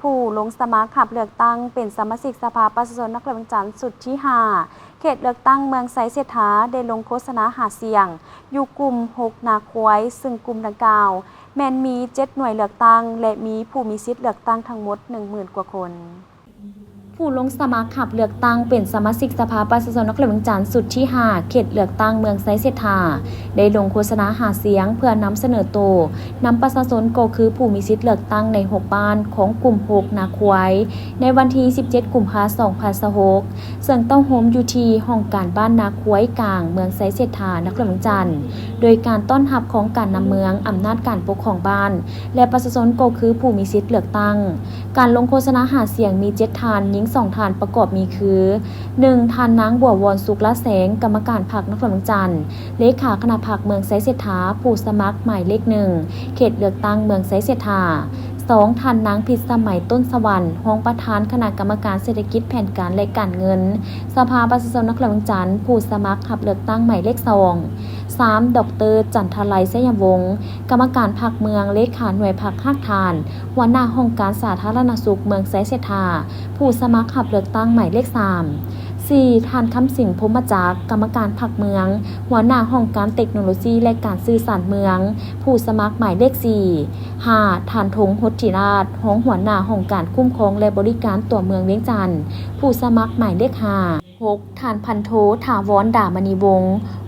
ຜູ້ລົງສະໝັກຮັບເລືອກຕັ້ງເປັນສະມາຊິກສະພາປະຊາຊົນນະຄອນຫຼວງວຽງຈັນຊຸດທີຫ້າ ເຂດເລືອກຕັ້ງເມືອງໄຊເສດຖາ ໄດ້ລົງໂຄສະນາຫາສຽງຢູ່ກຸ່ມຫົກນາຄວາຍ, ເຊິ່ງກຸ່ມດັ່ງກ່າວແມ່ນມີເຈັດໜ່ວຍເລືອກຕັ້ງ ແລະ ມີຜູ້ມີສິດເລືອກຕັ້ງທັງໝົດໜຶ່ງໝື່ນກວ່າຄົນ. ຜູ້ລົງສະໝັກຮັບເລືອກຕັ້ງເປັນສະມາຊິກສະພາປະຊາຊົນນະຄອນຫຼວງວຽງຈັນຊຸດທີຫ້າ ເຂດເລືອກຕັ້ງເມືອງໄຊເສດຖາ ໄດ້ລົງໂຄສະນາຫາສຽງເພື່ອນຳສະເໜີໂຕນຳປະຊາຊົນ ກໍຄືຜູ້ມີສິດເລືອກຕັ້ງໃນຫົກບ້ານຂອງກຸ່ມຫົກນາຄວາຍ ໃນວັນທີສິບເຈັດ ກຸມພາ ສອງພັນຊາວຫົກ ເຊິ່ງເຕົ້າໂຮມຢູ່ທີ່ຫ້ອງການບ້ານນາຄວາຍກາງ ເມືອງໄຊເສດຖາ ນະຄອນຫຼວງວຽງຈັນ ໂດຍການຕ້ອນຮັບຂອງການນຳເມືອງ, ອຳນາດການປົກຄອງບ້ານ ແລະ ປະຊາຊົນກໍຄືຜູ້ມີສິດເລືອກຕັ້ງ. ການລົງໂຄສະນາຫາສຽງມີເຈັດທ່ານ, ຍິງສອງທ່ານ, ປະກອບມີຄື ໜຶ່ງ ທ່ານນາງ ບົວວອນ ສຸກລະແສງ ກຳມະການພັກນະຄອນຫຼວງວຽງຈັນ ເລຂາຄະນະພັກເມືອງໄຊເສດຖາ ຜູ້ສະໝັກໝາຍເລກໜຶ່ງ ເຂດເລືອກຕັ້ງເມືອງໄຊເສດຖາ, ສອງ ທ່ານນາງ ພິດສະໄໝ ຕົ້ນສະຫວັນ ຮອງປະທານຄະນະກຳມະການເສດຖະກິດ, ແຜນການ ແລະ ການເງິນ ສະພາປະຊາຊົນນະຄອນຫຼວງວຽງຈັນ ຜູ້ສະໝັກຮັບເລືອກຕັ້ງໝາຍເລກສອງ, ສາມ ດອກເຕີ ຈັນທະໄລ ໄຊຍະວົງ ກຳມະການພັກເມືອງ, ເລຂາໜ່ວຍພັກຮາກຖານ, ຫົວໜ້າຫ້ອງການສາທາລະນະສຸກເມືອງໄຊເສດຖາ ຜູ້ສະໝັກຮັບເລືອກຕັ້ງໝາຍເລກສາມ, ສີ່ ທ່ານ ຄຳສິງ ພົມມະຈັກ ກຳມະການພັກເມືອງ, ຫົວໜ້າຫ້ອງການເຕັກໂນໂລຊີ ແລະ ການສື່ສານເມືອງ ຜູ້ສະໝັກໝາຍເລກສີ່, ຫ້າ ທ່ານ ທົງ ຫົດທິລາດ ຮອງຫົວໜ້າຫ້ອງການຄຸ້ມຄອງ ແລະ ບໍລິການຕົວເມືອງວຽງຈັນ ຜູ້ສະໝັກໝາຍເລກຫ້າ, ຫົກ ທ່ານ ພັນໂທ ຖາວອນ ດາມະນີວົງ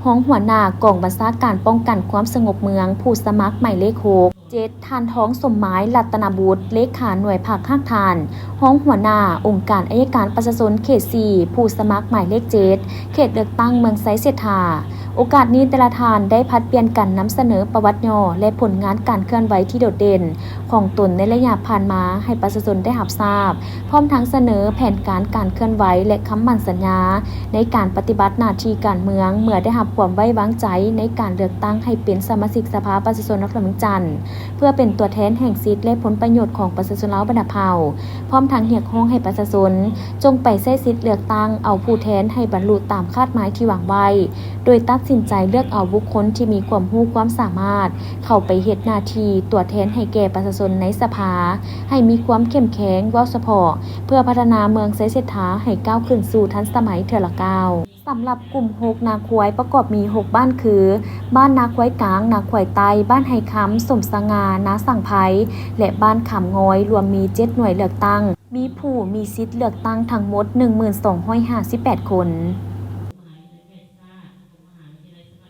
ຮອງຫົວໜ້າກອງບັນຊາການປ້ອງກັນຄວາມສະຫງົບເມືອງ ຜູ້ສະໝັກໝາຍເລກຫົກ, ເຈັດ ທ່ານ ທອງສົມໝາຍ ລັດຕະນະບຸດ ເລຂາໜ່ວຍພັກຮາກຖານ ຮອງຫົວໜ້າອົງການໄອຍະການປະຊາຊົນເຂດສີ່ ຜູ້ສະໝັກໝາຍເລກເຈັດ ເຂດເລືອກຕັ້ງເມືອງໄຊເສດຖາ. ໂອກາດນີ້ແຕ່ລະທ່ານໄດ້ຜັດປ່ຽນກັນນຳສະເໜີປະຫວັດຫຍໍ້ ແລະ ຜົນງານການເຄື່ອນໄຫວທີ່ໂດດເດັ່ນຂອງຕົນໃນໄລຍະຜ່ານມາໃຫ້ປະຊາຊົນໄດ້ຮັບຊາບ, ພ້ອມທັງສະເໜີແຜນການການເຄື່ອນໄຫວ ແລະ ຄຳໝັ້ນສັນຍາໃນການປະຕິບັດໜ້າທີ່ການເມືອງ ເມື່ອໄດ້ຮັບຄວາມໄວ້ວາງໃຈໃນການເລືອກຕັ້ງໃຫ້ເປັນສະມາຊິກສະພາປະຊາຊົນນະຄອນຫຼວງວຽງຈັນ ເພື່ອເປັນຕົວແທນແຫ່ງສິດ ແລະ ຜົນປະໂຫຍດຂອງປະຊາຊົນລາວບັນດາເຜົ່າ, ພ້ອມທັງຮຽກຮ້ອງໃຫ້ປະຊາຊົນຈົ່ງໄປໃຊ້ສິດເລືອກຕັ້ງເອົາຜູ້ແທນໃຫ້ບັນລຸຕາມຄາດໝາຍທີ່ວາງໄວ້, ໂດຍຕັດສິນໃຈເລືອກເອົາບຸກຄົນທີ່ມີຄວາມຮູ້ຄວາມສາມາດເຂົ້າໄປເຮັດໜ້າທີ່ຕົວແທນໃຫ້ແກ່ປະຊາຊົນໃນສະພາ ໃຫ້ມີຄວາມເຂັ້ມແຂງ, ເວົ້າສະເພາະ ເພື່ອພັດທະນາເມືອງໄຊເສດຖາໃຫ້ກ້າວຂຶ້ນສູ່ທັນສະໄໝເທື່ອລະກ້າວ. ສຳລັບກຸ່ມຫົກນາຄວາຍປະກອບມີຫົກບ້ານຄື ບ້ານນາຄວາຍກາງ, ນາຄວາຍໃຕ້, ບ້ານໄຮຄຳ, ສົມສະຫງ່າ, ນາສັງໄພ ແລະ ບ້ານຄຳງອຍ, ລວມມີເຈັດໜ່ວຍເລືອກຕັ້ງ, ມີຜູ້ມີສິດເລືອກຕັ້ງທັງໝົດໜຶ່ງໝື່ນສອງຮ້ອຍຫ້າສິບແປດຄົນ.